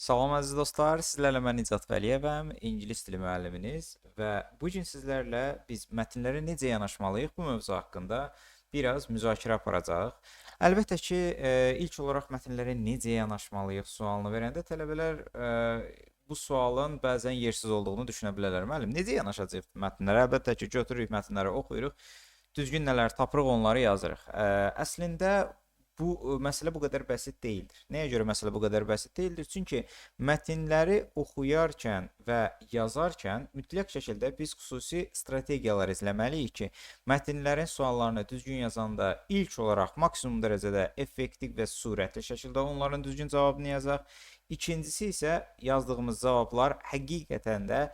Salam əziz dostlar, sizlərlə mən Nicat Vəliyevəm, ingilis dili müəlliminiz və bu gün sizlərlə biz mətnlərə necə yanaşmalıyıq bu mövzu haqqında biraz müzakirə aparacağıq. Əlbəttə ki, ilk olaraq mətnlərə necə yanaşmalıyıq sualını verəndə tələbələr bu sualın bəzən yersiz olduğunu düşünə bilərlər. Müəllim, necə yanaşacağıq mətnlərə? Əlbəttə ki, götürürük mətnləri, oxuyuruq, düzgün nələr tapırıq, onları yazırıq. Əslində bu məsələ bu qədər bəsit deyildir. Nəyə görə məsələ bu qədər bəsit deyildir? Çünki mətnləri oxuyarkən və yazarkən mütləq şəkildə biz xüsusi strategiyalar izləməliyik ki, mətnlərin suallarını düzgün yazanda ilk olaraq maksimum dərəcədə effektiv və sürətli şəkildə onların düzgün cavabını yazaq. İkincisi isə yazdığımız cavablar həqiqətən də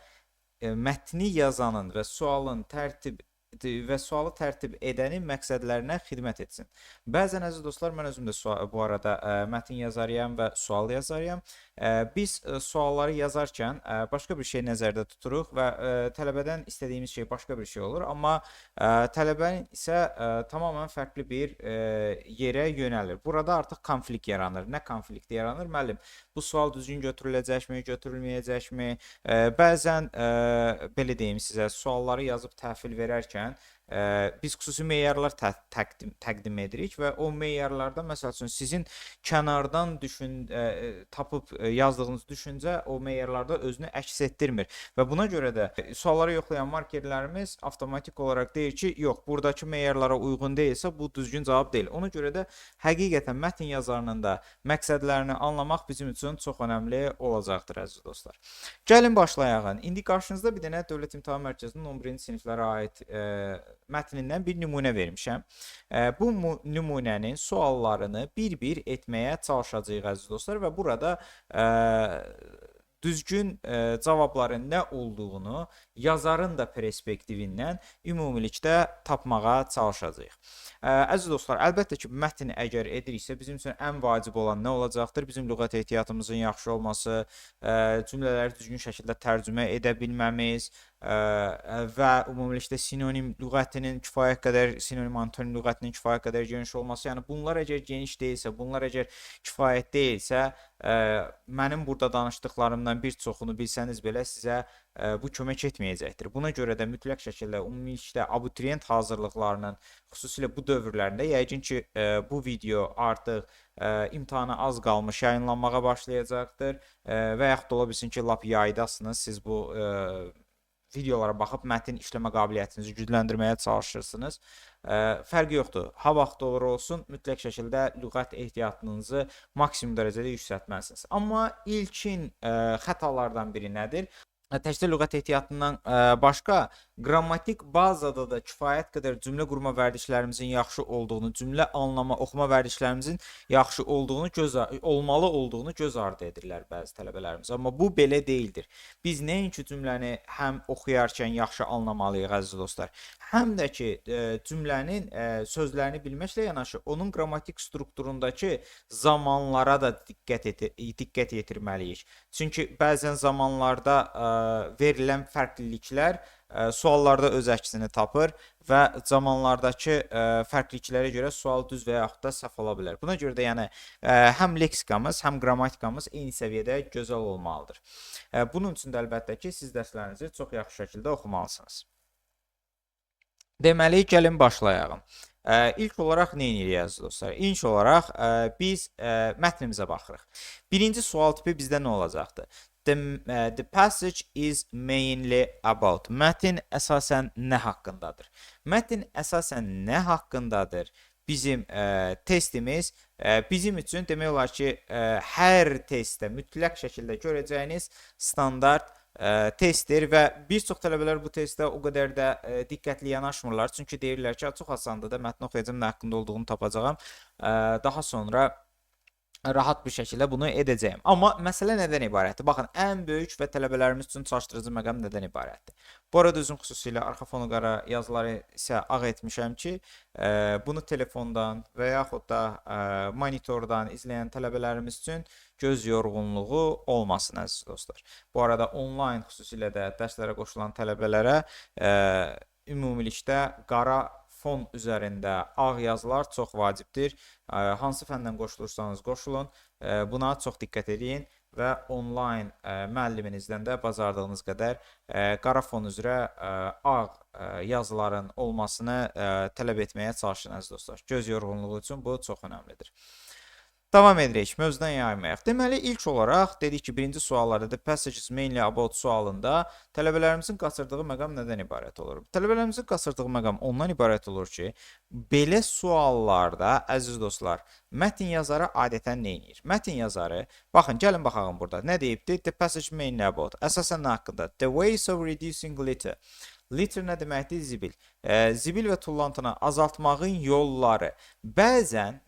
mətni yazanın və sualın tərtib və sualı tərtib edənin məqsədlərinə xidmət etsin. Bəzən, əziz dostlar, mən özüm də sual, bu arada mətn yazarıyam və sual yazarıyam. Biz sualları yazarkən başqa bir şey nəzərdə tuturuq və tələbədən istədiyimiz şey başqa bir şey olur, amma tələbənin isə tamamilə fərqli bir yerə yönəlir. Burada artıq konflikt yaranır. Nə konflikti yaranır? Müəllim, bu sual düzgün götürüləcəkmi, götürülməyəcəkmi? Bəzən belə deyim sizə, sualları yazıb təhvil verərkən biz xüsusi meyarlar təqdim edirik və o meyarlarda, məsəl üçün, sizin kənardan tapıb yazdığınız düşüncə o meyarlarda özünü əks etdirmir və buna görə də sualları yoxlayan markerlərimiz avtomatik olaraq deyir ki, yox, buradakı meyarlara uyğun deyilsə, bu düzgün cavab deyil. Ona görə də həqiqətən mətn yazarının da məqsədlərini anlamaq bizim üçün çox önəmli olacaqdır, əziz dostlar. Gəlin başlayaq. İndi qarşınızda bir dənə Dövlət İmtahan Mərkəzinin 11-ci siniflərə aid mətnindən bir nümunə vermişəm. Bu nümunənin suallarını bir-bir etməyə çalışacağıq, əziz dostlar, və burada düzgün cavabların nə olduğunu yazarın da perspektivindən ümumilikdə tapmağa çalışacağıq. Əziz dostlar, əlbəttə ki, mətn əgər ediriksə, bizim üçün ən vacib olan nə olacaqdır? Bizim lüğət ehtiyatımızın yaxşı olması, cümlələri düzgün şəkildə tərcümə edə bilməmiz və ümumilikdə sinonim lüğətinin kifayət qədər, sinonim antonim lüğətinin kifayət qədər geniş olması. Yəni bunlar əgər geniş deyilsə, bunlar əgər kifayət deyilsə, mənim burada danışdıqlarımdan bir çoxunu bilsəniz belə sizə bu kömək etməyəcəkdir. Buna görə də mütləq şəkildə ümumilikdə abituriyent hazırlıqlarının xüsusilə bu dövrlərində, yəqin ki, bu video artıq imtahana az qalmış yayınlanmağa başlayacaqdır və yaxud da ola bilsin ki, lap yaydasınız, siz bu videolara baxıb mətn işləmə qabiliyyətinizi gücləndirməyə çalışırsınız. Fərqi yoxdur. Ha vaxt olur olsun, mütləq şəkildə lüğət ehtiyatınızı maksimum dərəcədə yüksəltməlisiniz. Amma ilkin xətalardan biri nədir? Təkcə lüğət ehtiyatından başqa qrammatik bazada da kifayət qədər cümlə qurma vərdişlərimizin yaxşı olduğunu, cümlə anlama, oxuma vərdişlərimizin yaxşı olduğunu, olmalı olduğunu göz ardı edirlər bəzi tələbələrimiz. Amma bu belə deyildir. Biz nəinki cümləni həm oxuyarkən yaxşı anlamalıyıq, əziz dostlar, həm də ki cümlənin sözlərini bilməklə yanaşı onun qrammatik strukturundakı zamanlara da diqqət yetirməliyik. Çünki bəzən zamanlarda verilən fərqliliklər suallarda öz əksini tapır və zamanlardakı fərqliliklərə görə sual düz və yaxud da səhv ola bilər. Buna görə də yəni həm leksikamız, həm qrammatikamız eyni səviyyədə gözəl olmalıdır. Bunun üçün də əlbəttə ki, siz dərslərinizi çox yaxşı şəkildə oxumalısınız. Deməli, gəlin başlayaq. İlk olaraq nə edirik, əziz dostlar? İlk olaraq biz mətnimizə baxırıq. Birinci sual tipi bizdə nə olacaqdır? The passage is mainly about. Mətn əsasən nə haqqındadır? Mətn əsasən nə haqqındadır? Bizim testimiz bizim üçün demək olar ki, hər testdə mütləq şəkildə görəcəyiniz standart testdir və bir çox tələbələr bu testdə o qədər də diqqətli yanaşmırlar. Çünki deyirlər ki, çox asandır da, mətni oxuyacağam, nə haqqında olduğunu tapacağam. Daha sonra rahat bir şəkildə bunu edəcəyim. Amma məsələ nədən ibarətdir? Baxın, ən böyük və tələbələrimiz üçün çaşdırıcı məqam nədən ibarətdir? Bu arada özüm xüsusilə arxa fonu qara, yazıları isə ağ etmişəm ki, bunu telefondan və yaxud da monitordan izləyən tələbələrimiz üçün göz yorğunluğu olmasın, əziz dostlar. Bu arada onlayn xüsusilə də dərslərə qoşulan tələbələrə ümumilikdə qara fon üzərində ağ yazılar çox vacibdir. Hansı fəndən qoşulursanız qoşulun, buna çox diqqət edin. Və onlayn müəlliminizdən də bacardığınız qədər qara fon üzrə ağ yazıların olmasını tələb etməyə çalışın, əziz dostlar. Göz yorğunluğu üçün bu çox önəmlidir. Davam edirik, mövzudan yaymayaq. Deməli, ilk olaraq dedik ki, birinci suallarda, the passage is mainly about sualında tələbələrimizin qaçırdığı məqam nədən ibarət olur? Tələbələrimizin qaçırdığı məqam ondan ibarət olur ki, belə suallarda, əziz dostlar, mətn yazarı adətən nə edir? Mətn yazarı, baxın, gəlin baxaq burada. Nə deyibdi? The passage mainly about. Əsasən nə haqqında? The ways of reducing litter. Litter nə deməkdir? Zibil. Zibil və tullantını azaltmağın yolları. Bəzən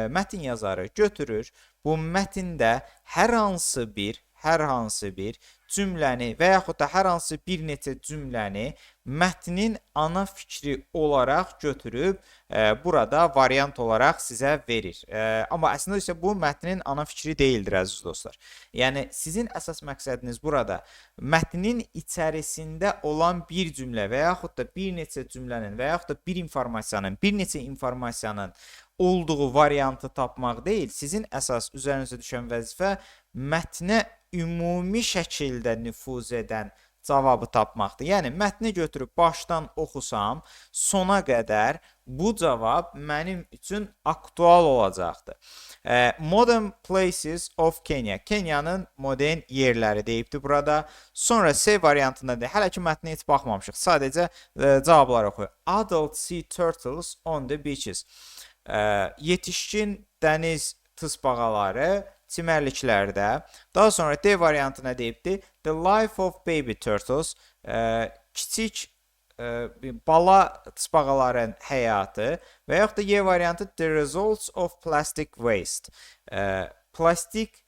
mətn yazarı götürür, bu mətndə hər hansı bir cümləni və yaxud da hər hansı bir neçə cümləni mətnin ana fikri olaraq götürüb burada variant olaraq sizə verir. Amma əslində isə bu mətnin ana fikri deyildir, əziz dostlar. Yəni sizin əsas məqsədiniz burada mətnin içərisində olan bir cümlə və yaxud da bir neçə cümlənin və yaxud da bir informasiyanın, bir neçə informasiyanın olduğu variantı tapmaq deyil. Sizin əsas üzərinizə düşən vəzifə mətnə ümumi şəkildə nüfuz edən cavabı tapmaqdır. Yəni mətni götürüb başdan oxusam, sona qədər bu cavab mənim üçün aktual olacaqdır. Modern Places of Kenya. Kenyanın modern yerləri deyibdi burada. Sonra C variantında da hələ ki mətnə heç baxmamışıq. Sadəcə cavabları oxuyuq. Adult sea turtles on the beaches. Yetişkin dəniz tısbağaları çimərliklərdə. Daha sonra D variantı nə deyibdi? The life of baby turtles. Kiçik bala tısbağaların həyatı və yaxud da E variantı the results of plastic waste. Plastik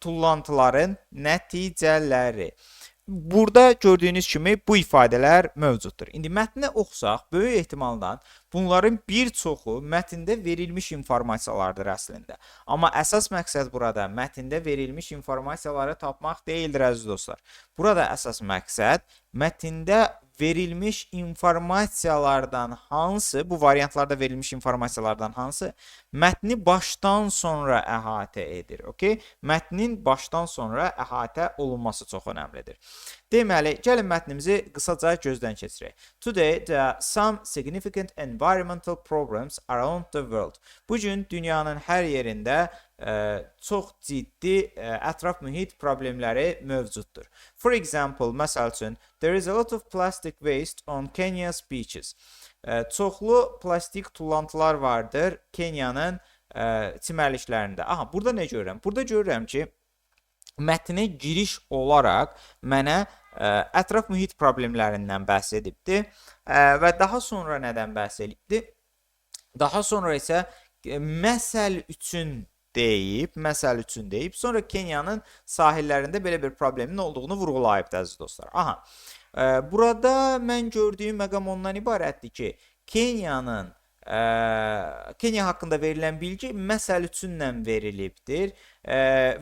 tullantıların nəticələri. Burada gördüyünüz kimi bu ifadələr mövcuddur. İndi mətni oxusaq, böyük ehtimalla bunların bir çoxu mətndə verilmiş informasiyalardır əslində. Amma əsas məqsəd burada mətndə verilmiş informasiyaları tapmaq deyildir, əziz dostlar. Burada əsas məqsəd mətndə verilmiş informasiyalardan hansı, bu variantlarda verilmiş informasiyalardan hansı mətni başdan sonra əhatə edir, okey? Mətnin başdan sonra əhatə olunması çox önəmlidir. Deməli, gəlin mətnimizi qısaca gözdən keçirək. Today there are some significant environmental problems around the world. Bu gün dünyanın hər yerində çox ciddi ətraf mühit problemləri mövcuddur. For example, məsəl üçün, there is a lot of plastic waste on Kenya's beaches. Çoxlu plastik tullantılar vardır Kenyanın çimərliklərində. Aha, burada nə görürəm? Burada görürəm ki, mətnə giriş olaraq mənə ətraf mühit problemlərindən bəhs edibdi və daha sonra nədən bəhs edibdi? Daha sonra isə məsəl üçün deyib, məsəl üçün deyib, sonra Kenyanın sahillərində belə bir problemin olduğunu vurğulayıbdı, əziz dostlar. Aha. Burada mən gördüyüm məqam ondan ibarətdir ki, Kenya haqqında verilən bilgi məsəl üçünlə verilibdir.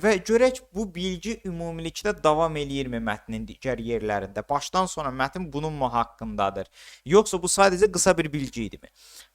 Və görək bu bilgi ümumilikdə davam eləyirmi mətnin digər yerlərində? Başdan sona mətn bunun mu haqqındadır? Yoxsa bu sadəcə qısa bir bilgi idimi?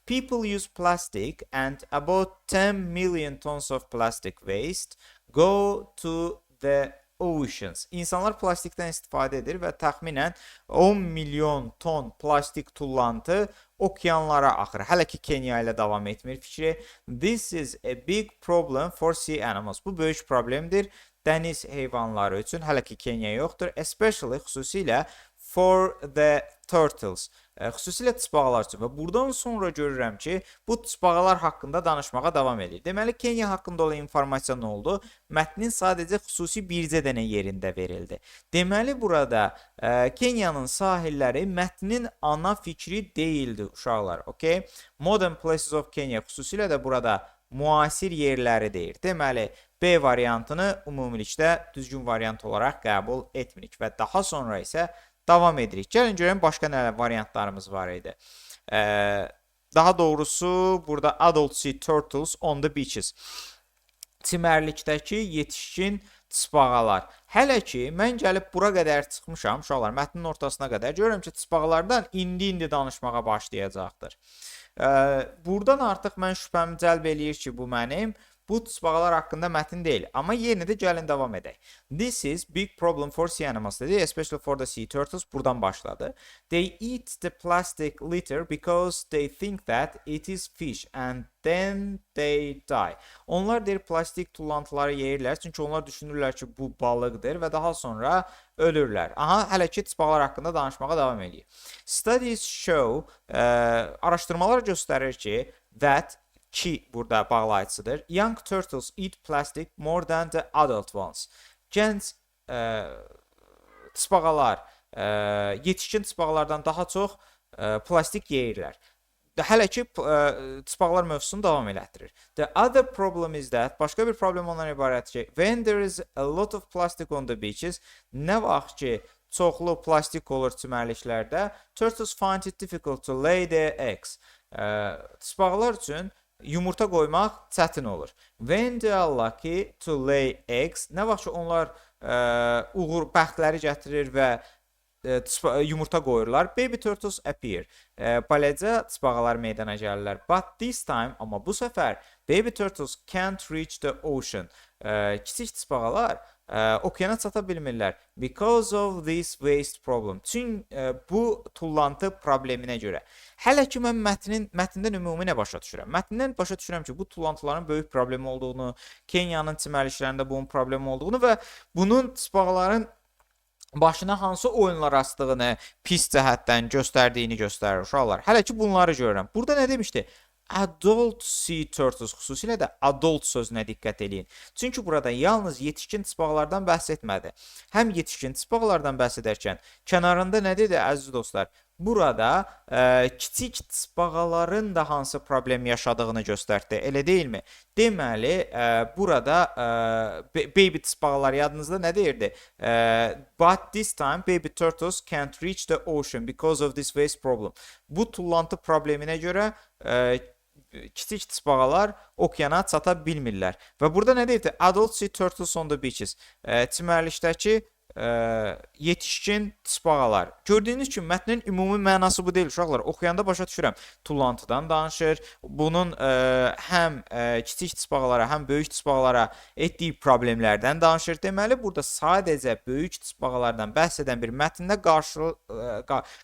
People use plastic and about 10 million tons of plastic waste go to the oceans. İnsanlar plastikdən istifadə edir və təxminən 10 milyon ton plastik tullantı okeanlara axır. Hələ ki Kenya ilə davam etmir fikri. This is a big problem for sea animals. Bu böyük problemdir dəniz heyvanları üçün. Hələ ki Kenya yoxdur. Especially, xüsusilə, for the turtles. Xüsusilə tısbağalar üçün və buradan sonra görürəm ki, bu tısbağalar haqqında danışmağa davam edir. Deməli, Kenya haqqında olan informasiya nə oldu? Mətnin sadəcə xüsusi bircə dənə yerində verildi. Deməli, burada Kenyanın sahilləri mətnin ana fikri deyildi, uşaqlar, okey? Modern Places of Kenya xüsusilə də burada müasir yerləri deyir. Deməli, B variantını ümumilikdə düzgün variant olaraq qəbul etmirik və daha sonra isə davam edirik. Gəlin görək başqa nə variantlarımız var idi. Daha doğrusu burada adult sea turtles on the beaches. Çimərlikdəki yetişkin tısbağalar. Hələ ki mən gəlib bura qədər çıxmışam, uşaqlar, mətnin ortasına qədər. Görürəm ki, tısbağalardan indi-indi danışmağa başlayacaqdır. Buradan artıq mən şübhəmi cəlb eləyir ki, bu mənim Bu tısbağalar haqqında mətn deyil. Amma yenə də gəlin davam edək. This is big problem for sea animals dedi. Especially for the sea turtles. Buradan başladı. They eat the plastic litter because they think that it is fish and then they die. Onlar deyir plastik tullantıları yeyirlər, çünki onlar düşünürlər ki, bu balıqdır və daha sonra ölürlər. Aha, hələ ki tısbağalar haqqında danışmağa davam eləyir. Studies show, araşdırmalar göstərir ki, that ki burada bağlayıcıdır. Young turtles eat plastic more than the adult ones. Gənc tısbağalar yetişkin tısbağalardan daha çox plastik yeyirlər. Hələ ki tısbağalar mövzusunu davam elətdirir. The other problem is that, başqa bir problem ondan ibarətdir ki, when there is a lot of plastic on the beaches, nə vaxt ki çoxlu plastik olur çimərliklərdə, turtles find it difficult to lay their eggs. Tısbağalar üçün yumurta qoymaq çətin olur. When they are lucky to lay eggs, nə vaxt ki onlar uğur bəxtləri gətirir və yumurta qoyurlar. Baby turtles appear. Balaca tısbağalar meydana gəlirlər. But this time, amma bu səfər baby turtles can't reach the ocean. Kiçik tısbağalar okeana çata bilmirlər. Because of this waste problem. Çünki bu tullantı probleminə görə. Hələ ki mən mətndən ümumi nə başa düşürəm? Mətndən başa düşürəm ki, bu tullantıların böyük problemi olduğunu, Kenyanın çimərliklərində bunun problemi olduğunu və bunun tısbağaların başına hansı oyunlar açdığını pis cəhətdən göstərdiyini göstərir uşaqlar. Hələ ki bunları görürəm. Burada nə demişdi? Adult sea turtles, xüsusilə də adult sözünə diqqət eləyin. Çünki burada yalnız yetişkin tısbağalardan bəhs etmədi. Həm yetişkin tısbağalardan bəhs edərkən kənarında nə dedi, əziz dostlar? Burada kiçik tısbağaların da hansı problem yaşadığını göstərdi. Elə deyilmi? Deməli, burada baby tısbağalar yadınızda nə deyirdi? But this time baby turtles can't reach the ocean because of this waste problem. Bu tullantı probleminə görə kiçik tısbağalar okeana çata bilmirlər. Və burada nə deyirdi? Adult sea turtles on the beaches. Çimərlikdəki yetişkin tısbağalar. Gördüyünüz kimi mətnin ümumi mənası bu deyil uşaqlar. Oxuyanda başa düşürəm. Tullantıdan danışır. Bunun həm kiçik tısbağalara, həm böyük tısbağalara etdiyi problemlərdən danışır. Deməli, burada sadəcə böyük tısbağalardan bəhs edən bir mətndə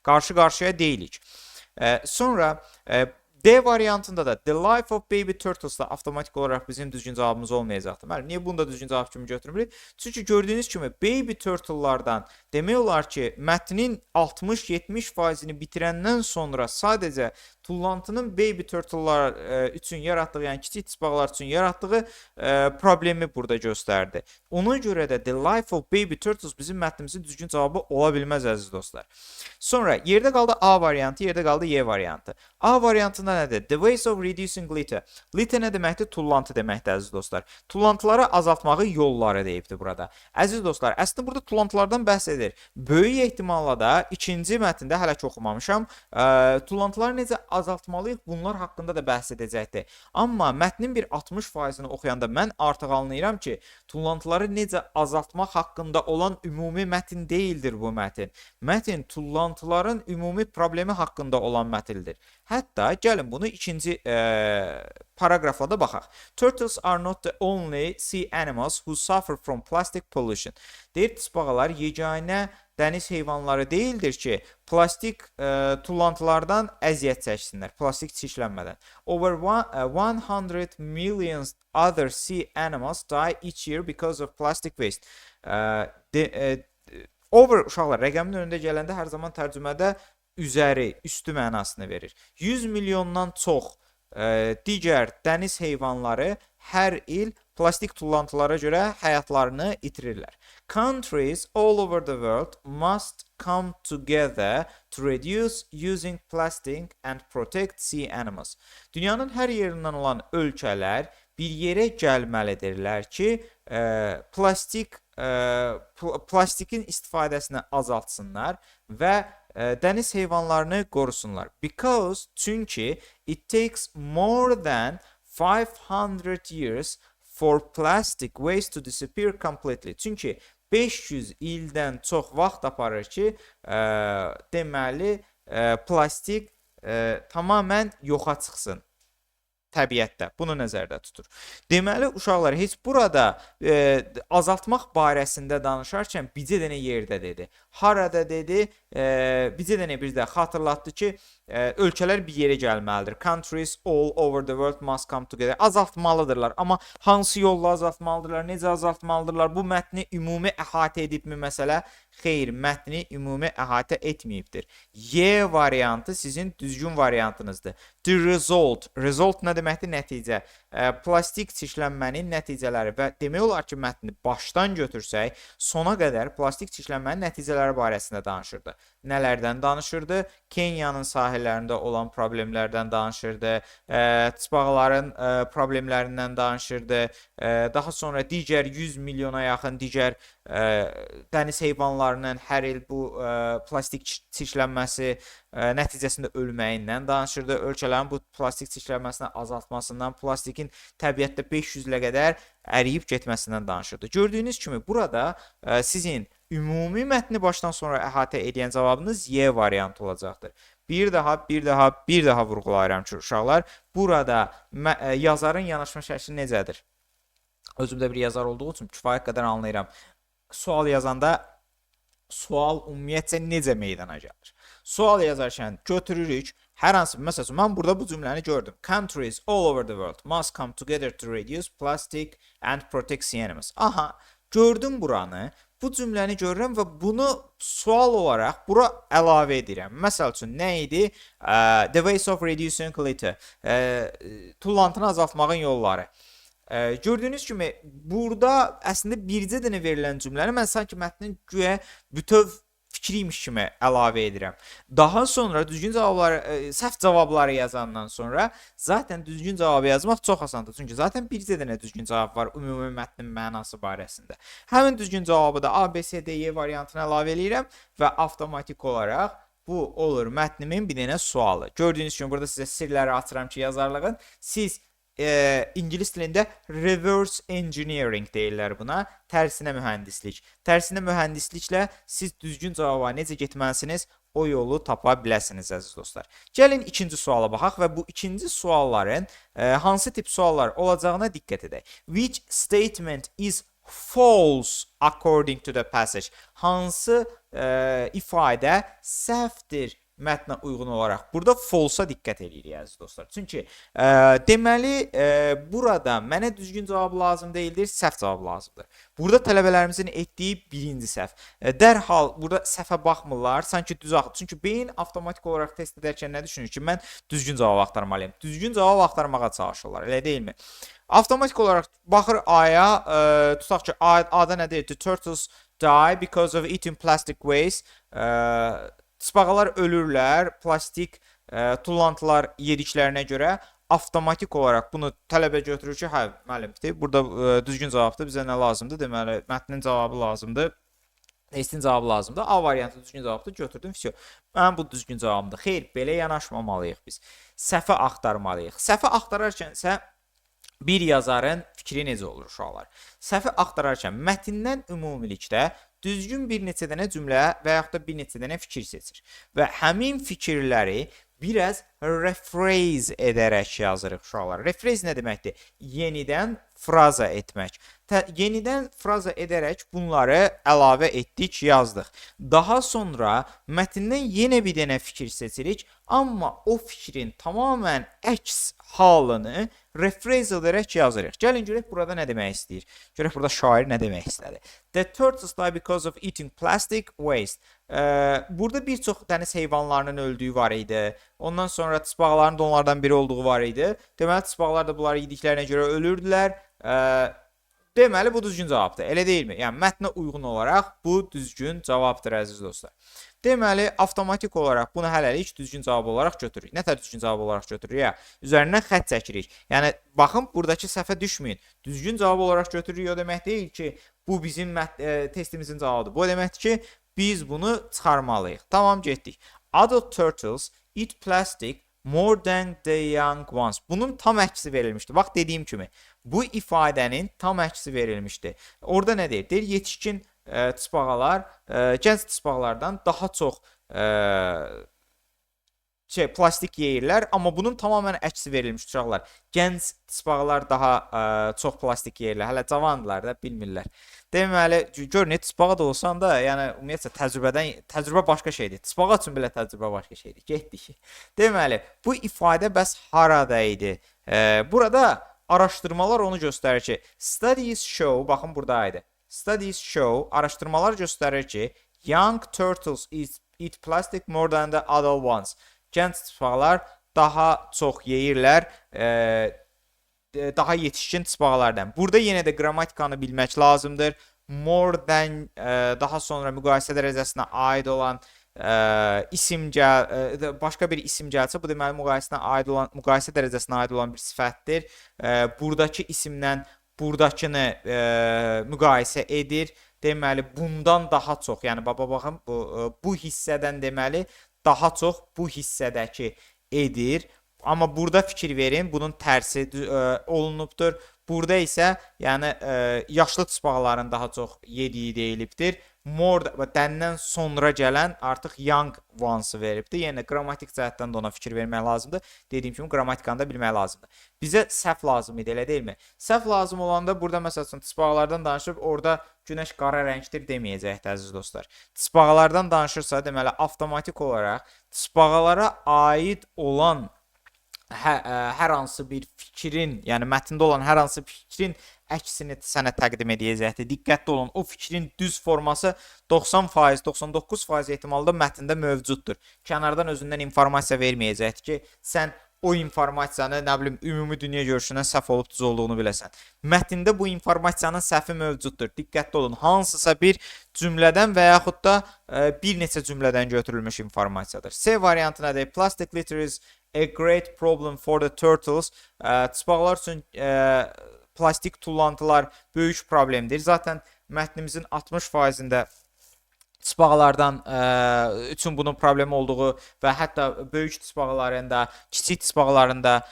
qarşı qarşıya deyilik. Sonra D variantında da The Life of Baby Turtles da avtomatik olaraq bizim düzgün cavabımız olmayacaqdır. Müəllim, niyə bunu da düzgün cavab kimi götürmürük? Çünki gördüyünüz kimi Baby Turtle'lardan demək olar ki, mətnin 60-70%-ni bitirəndən sonra sadəcə tullantının Baby Turtle'lar üçün yaratdığı, yəni kiçik tısbağalar üçün yaratdığı problemi burada göstərdi. Ona görə də The Life of Baby Turtles bizim mətnimizin düzgün cavabı ola bilməz, əziz dostlar. Sonra yerdə qaldı A variantı, yerdə qaldı Y variantı. A variantında nədir? The ways of reducing litter. Litter nə deməkdir? Tullantı deməkdir, əziz dostlar. Tullantıları azaltmağın yolları deyibdir burada. Əziz dostlar, əslində burada tullantılardan bəhs edir. Böyük ehtimalla da ikinci mətndə, hələ ki oxumamışam, tullantıları necə azaltmalıyıq, bunlar haqqında da bəhs edəcəkdir. Amma mətnin bir 60%-ni oxuyanda mən artıq anlayıram ki, tullantıları necə azaltmaq haqqında olan ümumi mətn deyildir bu mətn. Mətn tullantıların ümumi problemi haqqında olan mətndir. Hətta gəlin bunu ikinci paraqrafla da baxaq. Turtles are not the only sea animals who suffer from plastic pollution. Deyir, tısbağalar yeganə dəniz heyvanları deyildir ki, plastik tullantılardan əziyyət çəksinlər, plastik çirklənmədən. Over 100 million other sea animals die each year because of plastic waste. Over uşaqlar, rəqəmin önündə gələndə hər zaman tərcümədə üzəri, üstü mənasını verir. 100 milyondan çox digər dəniz heyvanları hər il plastik tullantılara görə həyatlarını itirirlər. Countries all over the world must come together to reduce using plastic and protect sea animals. Dünyanın hər yerindən olan ölkələr bir yerə gəlməlidirlər ki, plastikin istifadəsini azaltsınlar və dəniz heyvanlarını qorusunlar. Because, çünki it takes more than 500 years for plastic waste to disappear completely. Çünki 500 ildən çox vaxt aparır ki, deməli, plastik tamamilə yoxa çıxsın. Təbiətdə. Bunu nəzərdə tutur. Deməli, uşaqlar, heç burada azaltmaq barəsində danışarkən bircə dənə yerdə dedi. Harada dedi? Bircə dənə bir də xatırlatdı ki, ölkələr bir yerə gəlməlidir. Countries all over the world must come together. Azaltmalıdırlar. Amma hansı yolla azaltmalıdırlar, necə azaltmalıdırlar? Bu mətni ümumi əhatə edibmi məsələ? Xeyr, mətni ümumi əhatə etməyibdir. Y variantı sizin düzgün variantınızdır. The result. Result nə deməkdir? Nəticə. Plastik çirklənmənin nəticələri və demək olar ki, mətni başdan götürsək, sona qədər plastik çirklənmənin nəticələri barəsində danışırdı. Nələrdən danışırdı? Kenyanın sahillərində olan problemlərdən danışırdı, tısbağaların problemlərindən danışırdı, daha sonra digər 100 milyona yaxın digər dəniz heyvanlarının hər il bu plastik çirklənməsi nəticəsində ölməyindən danışırdı. Ölkələrin bu plastik çirklənməsini azaltmasından, plastikin təbiətdə 500 ilə qədər əriyib getməsindən danışırdı. Gördüyünüz kimi burada sizin ümumi mətni başdan sona əhatə edən cavabınız Y variantı olacaqdır. Bir daha, bir daha, bir daha vurğulayıram ki, uşaqlar, burada yazarın yanaşma şəkli necədir? Özüm də bir yazar olduğu üçün kifayət qədər anlayıram. Sual yazanda sual ümumiyyətcə necə meydana gəlir? Sual yazarkən götürürük hər hansı, məsəl üçün mən burada bu cümləni gördüm. Countries all over the world must come together to reduce plastic and protect sea animals. Aha, gördüm buranı. Bu cümləni görürəm və bunu sual olaraq bura əlavə edirəm. Məsəl üçün nə idi? The ways of reducing litter. Tullantını azaltmağın yolları. Gördüyünüz kimi burada əslində bircə dənə verilən cümləni mən sanki mətnin güya bütöv fikriymiş kimi əlavə edirəm. Daha sonra düzgün cavabları, səhv cavabları yazandan sonra zaten düzgün cavabı yazmaq çox asandır. Çünki zaten bircə dənə düzgün cavab var ümumi mətnin mənası barəsində. Həmin düzgün cavabı da A, B, C, D, E variantına əlavə eləyirəm və avtomatik olaraq bu olur mətnimin bir dənə sualı. Gördüyünüz kimi burada sizə sirləri açıram ki, yazarlığın. Siz ingilis dilində reverse engineering deyirlər buna. Tərsinə mühəndislik. Tərsinə mühəndisliklə siz düzgün cavaba necə getməlisiniz, o yolu tapa biləsiniz, əziz dostlar. Gəlin ikinci suala baxaq və bu ikinci sualların hansı tip suallar olacağına diqqət edək. Which statement is false according to the passage? Hansı ifadə səhvdir mətnə uyğun olaraq? Burada false-a diqqət eləyirik, əziz dostlar. Çünki deməli burada mənə düzgün cavab lazım deyildir, səhv cavab lazımdır. Burada tələbələrimizin etdiyi birinci səhv. Dərhal burada səhvə baxmırlar, sanki düz axır. Çünki beyin avtomatik olaraq test edərkən nə düşünür ki, mən düzgün cavab axtarmalıyam. Düzgün cavab axtarmağa çalışırlar, elə deyilmi? Avtomatik olaraq baxır A-ya, tutaq ki, A-da nə deyir? The turtles die because of eating plastic waste. Tısbağalar ölürlər plastik tullantılar yediklərinə görə. Avtomatik olaraq bunu tələbə götürür ki, hə, müəllim, burada düzgün cavabdır. Bizə nə lazımdır? Deməli, mətnin cavabı lazımdır. Testin cavabı lazımdır. A variantı düzgün cavabdır. Götürdüm, vəsə. Mənim bu düzgün cavabımdır. Xeyr, belə yanaşmamalıyıq biz. Səhvi axtarmalıyıq. Səhvi axtararkən isə bir yazarın fikri necə olur, uşaqlar? Səhvi axtararkən mətndən ümumilikdə düzgün bir neçə dənə cümlə və yaxud da bir neçə dənə fikir seçir və həmin fikirləri biraz rephrase edərək yazırıq, uşaqlar. Rephrase nə deməkdir? Yenidən fraza etmək. Yenidən fraza edərək bunları əlavə etdik, yazdıq. Daha sonra mətndən yenə bir dənə fikir seçirik, amma o fikrin tamamilə əks halını rephrase edərək yazırıq. Gəlin görək burada nə demək istəyir. Görək burada şair nə demək istədi. The turtles die because of eating plastic waste. Burada bir çox dəniz heyvanlarının öldüyü var idi. Ondan sonra tısbağaların da onlardan biri olduğu var idi. Deməli, tısbağalar da bunları yediklərinə görə ölürdülər. Deməli bu düzgün cavabdır. Elə deyilmi? Yəni mətnə uyğun olaraq bu düzgün cavabdır, əziz dostlar. Deməli, avtomatik olaraq bunu hələlik düzgün cavab olaraq götürürük. Nə tər düzgün cavab olaraq götürürük? Ya, üzərindən xətt çəkirik. Yəni baxın, buradakı səhvə düşməyin. Düzgün cavab olaraq götürürük o demək deyil ki, bu bizim testimizin cavabıdır. Bu o deməkdir ki, biz bunu çıxarmalıyıq. Tamam, getdik. Adult turtles eat plastic more than the young ones. Bunun tam əksi verilmişdi. Bax, dediyim kimi, bu ifadənin tam əksi verilmişdi. Orada nə deyir? Deyir yetişkin tısbağalar gənc tısbağalardan daha çox Şey, plastik yeyirlər, amma bunun tamamilə əksi verilmiş, uşaqlar. Gənc tısbağalar daha çox plastik yeyirlər. Hələ cavandılar da, bilmirlər. Deməli, gör nə tısbağa da olsan da, yəni ümumiyyətcə təcrübədən təcrübə başqa şeydir. Tısbağa üçün belə təcrübə başqa şeydir. Getdik. Deməli, bu ifadə bəs harada idi? Burada araşdırmalar onu göstərir ki, studies show, baxın buradaydı. Studies show, araşdırmalar göstərir ki, young turtles eat plastic more than the adult ones. Gənc tısbağalar daha çox yeyirlər, daha yetişkin tısbağalardan. Burada yenə də qrammatikanı bilmək lazımdır. More than daha sonra müqayisə dərəcəsinə aid olan isim gəl başqa bir isim gəlsə, bu deməli müqayisəsinə aid olan, müqayisə dərəcəsinə aid olan bir sifətdir. Buradakı isimdən buradakını müqayisə edir. Deməli bundan daha çox, yəni baba baxın, bu hissədən deməli daha çox bu hissədəki edir. Amma burada fikir verin, bunun tərsi olunubdur. Burada isə yəni yaşlı tısbağaların daha çox yediyi deyilibdir. More than-dən sonra gələn artıq young ones-ı veribdir. Yəni qrammatik cəhətdən də ona fikir vermək lazımdır. Dediyim kimi qrammatikanı da bilmək lazımdır. Bizə səhv lazım idi, elə deyilmi? Səhv lazım olanda burada məsəl üçün tısbağalardan danışıb orada günəş qara rəngdir deməyəcəkdi, əziz dostlar. Tısbağalardan danışırsa, deməli avtomatik olaraq tısbağalara aid olan hər hansı bir fikrin, yəni mətndə olan hər hansı fikrin əksini sənə təqdim edəcəkdir. Diqqətli olun, o fikrin düz forması 90%, 99% ehtimalda mətndə mövcuddur. Kənardan özündən informasiya verməyəcəkdir ki, sən o informasiyanı, nə bilim, ümumi dünya görüşündən səhv olub düz olduğunu biləsən. Mətndə bu informasiyanın səhvi mövcuddur. Diqqətli olun. Hansısa bir cümlədən və yaxud da bir neçə cümlədən götürülmüş informasiyadır. C variantı nədir? Plastic litter is a great problem for the turtles. Tısbağalar üçün plastik tullantılar böyük problemdir. Zaten mətnimizin 60%-ində tısbağalardan üçün bunun problemi olduğu və hətta böyük tısbağaların da, kiçik tısbağaların da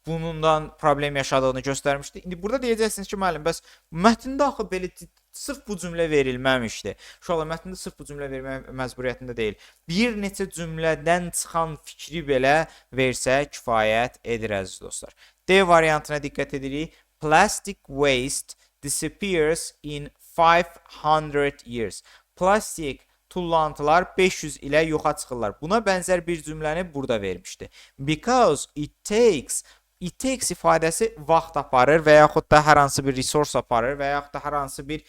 bunundan problem yaşadığını göstərmişdi. İndi burada deyəcəksiniz ki, müəllim, bəs mətndə axı belə sırf bu cümlə verilməmişdi. Uşaqlar, mətndə sırf bu cümlə vermək məcburiyyətində deyil. Bir neçə cümlədən çıxan fikri belə versə kifayət edir, əziz dostlar. D variantına diqqət edirik. Plastic waste disappears in 500 years. Plastik tullantılar 500 ilə yoxa çıxırlar. Buna bənzər bir cümləni burada vermişdi. Because it takes. It takes ifadəsi vaxt aparır və yaxud da hər hansı bir resurs aparır və yaxud da hər hansı bir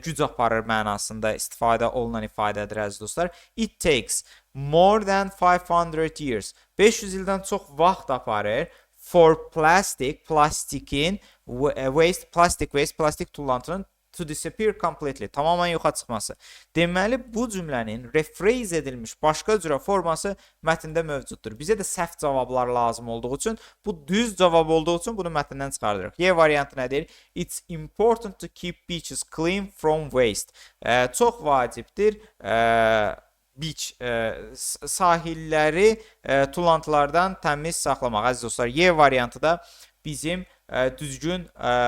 güc aparır mənasında istifadə olunan ifadədir, əziz dostlar. It takes more than 500 years. 500 ildən çox vaxt aparır for plastic, plastikin waste, plastic waste, plastik tullantının to disappear completely, tamamilə yoxa çıxması. Deməli, bu cümlənin rephrase edilmiş başqa cürə forması mətndə mövcuddur. Bizə də səhv cavablar lazım olduğu üçün, bu düz cavab olduğu üçün bunu mətndən çıxardırıq. Y variantı nədir? It's important to keep beaches clean from waste. Çox vacibdir beach sahilləri tullantılardan təmiz saxlamaq. Əziz dostlar, Y variantı da bizim düzgün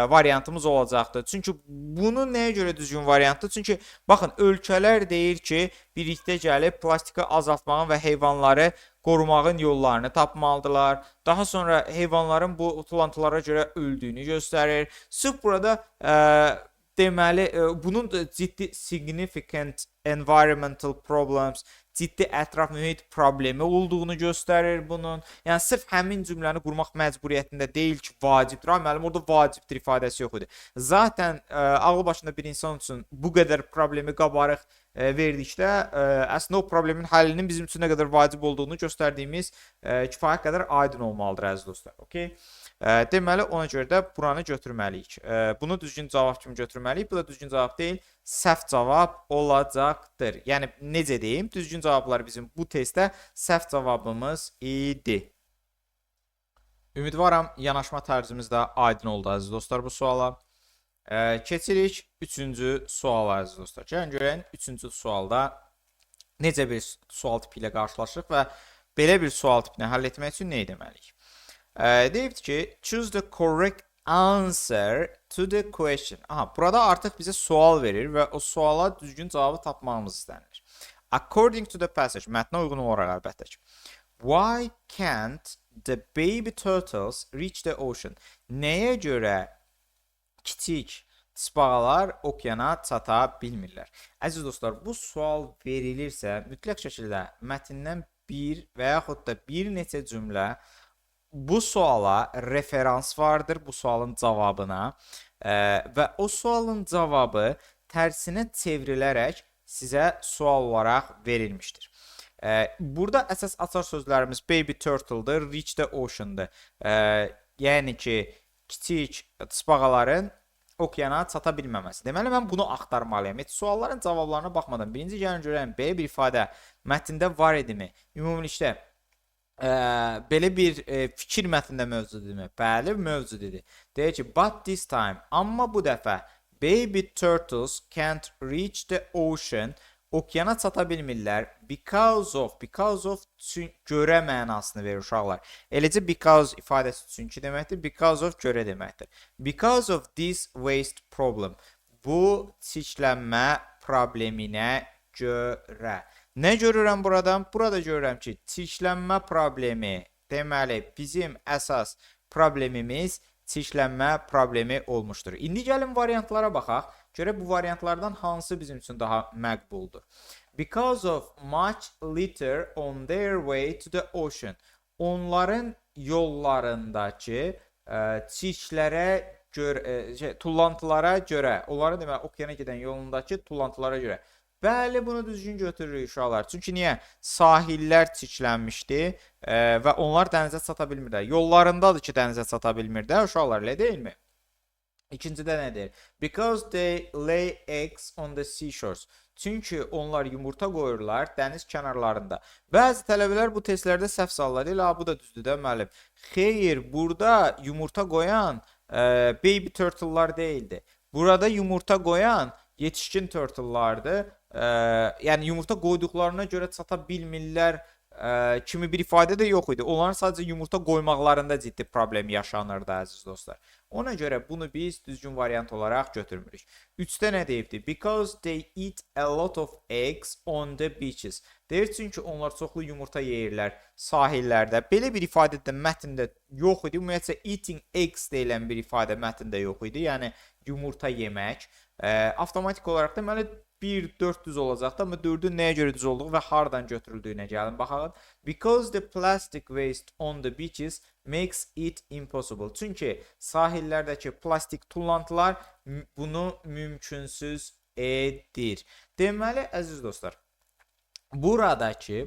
variantımız olacaqdır. Çünki bunu nəyə görə düzgün variantdır? Çünki baxın, ölkələr deyir ki, birlikdə gəlib plastiki azaltmağın və heyvanları qorumağın yollarını tapmalıdırlar. Daha sonra heyvanların bu tullantılara görə öldüyünü göstərir. Sırf burada deməli bunun da ciddi significant environmental problems, ciddi ətraf mühit problemi olduğunu göstərir bunun. Yəni sırf həmin cümləni qurmaq məcburiyyətində deyil ki, vacibdir. Ay müəllim, orada vacibdir ifadəsi yox idi. Zaten ağlı başında bir insan üçün bu qədər problemi qabarıq verdikdə əslində o problemin həllinin bizim üçün nə qədər vacib olduğunu göstərdiyimiz kifayət qədər aydın olmalıdır, əziz dostlar. Okay? Deməli ona görə də buranı götürməliyik. Bunu düzgün cavab kimi götürməliyik. Bu da düzgün cavab deyil, səhv cavab olacaqdır. Yəni necə deyim, düzgün cavablar bizim bu testdə səhv cavabımız idi. Ümidvaram yanaşma tərzimiz də aydın oldu, əziz dostlar, bu suala. Keçirik üçüncü suala, əziz dostlar. Gəlin görək üçüncü sualda necə bir sual tipi ilə qarşılaşırıq və belə bir sual tipini həll etmək üçün nə etməliyik? Deyibdi ki, choose the correct answer to the question. Aha, burada artıq bizə sual verir və o suala düzgün cavabı tapmağımız istənilir. According to the passage, mətnə uyğun olaraq əlbəttə ki. Why can't the baby turtles reach the ocean? Nəyə görə kiçik tısbağalar okeana çata bilmirlər? Əziz dostlar, bu sual verilirsə, mütləq şəkildə mətndən bir və yaxud da bir neçə cümlə bu suala referans vardır, bu sualın cavabına və o sualın cavabı tərsinə çevrilərək sizə sual olaraq verilmişdir. Burada əsas açar sözlərimiz baby turtle-dır, reach the ocean-dır. Yəni ki, kiçik tısbağaların okeana çata bilməməsi. Deməli mən bunu axtarmalıyam. Heç sualların cavablarına baxmadan birinci gəlin görəyim belə bir ifadə mətndə var idimi? Ümumilikdə belə bir fikir mətndə mövcud idimi? Bəli, mövcud idi. Deyir ki, but this time, amma bu dəfə baby turtles can't reach the ocean, okeana çata bilmirlər because of görə mənasını verir uşaqlar. Eləcə because ifadəsi çünki deməkdir, because of görə deməkdir. Because of this waste problem. Bu çirklənmə probleminə görə. Nə görürəm buradan? Burada görürəm ki, çirklənmə problemi, deməli bizim əsas problemimiz çirklənmə problemi olmuşdur. İndi gəlin variantlara baxaq. Görək bu variantlardan hansı bizim üçün daha məqbuldur. Because of much litter on their way to the ocean. Onların yollarındakı çirklərə görə, şey, tullantılara görə, onların deməli okeana gedən yolundakı tullantılara görə. Bəli, bunu düzgün götürürük uşaqlar. Çünki niyə? Sahillər çirklənmişdi və onlar dənizə çata bilmirlər. Yollarındadır ki, dənizə çata bilmirlər uşaqlar, elə deyilmi? İkincidə nə deyir? Because they lay eggs on the seashores. Çünki onlar yumurta qoyurlar dəniz kənarlarında. Bəzi tələbələr bu testlərdə səhv salırlar. Deyirlər, "A, bu da düzdür də müəllim." Xeyr, burada yumurta qoyan baby turtle'lar deyildi. Burada yumurta qoyan yetişkin turtle'lardı. Yəni yumurta qoyduqlarına görə çata bilmirlər kimi bir ifadə də yox idi. Onların sadəcə yumurta qoymaqlarında ciddi problem yaşanırdı, əziz dostlar. Ona görə bunu biz düzgün variant olaraq götürmürük. 3-də nə deyibdi? Because they eat a lot of eggs on the beaches. Deyir çünki onlar çoxlu yumurta yeyirlər sahillərdə. Belə bir ifadə də mətndə yox idi. Ümumiyyətcə eating eggs deyilən bir ifadə mətndə yox idi. Yəni yumurta yemək. Avtomatik olaraq deməli 1 4 düz olacaqdı, amma 4-ün nəyə görə düz olduğu və hardan götürüldüyünə gəlin baxaq. Because the plastic waste on the beaches makes it impossible. Çünki sahillərdəki plastik tullantılar bunu mümkünsüz edir. Deməli, əziz dostlar, buradakı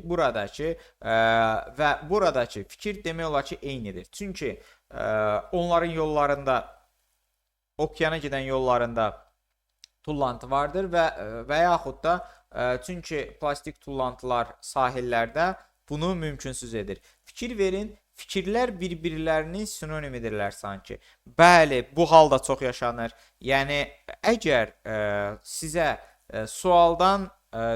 və buradakı fikir demək olar ki, eynidir. Çünki onların yollarında, okeana gedən yollarında tullantı vardır və yaxud da çünki plastik tullantılar sahillərdə bunu mümkünsüz edir. Fikir verin, fikirlər bir-birlərinin sinonimidirlər sanki. Bəli, bu hal da çox yaşanır. Yəni əgər sizə sualdan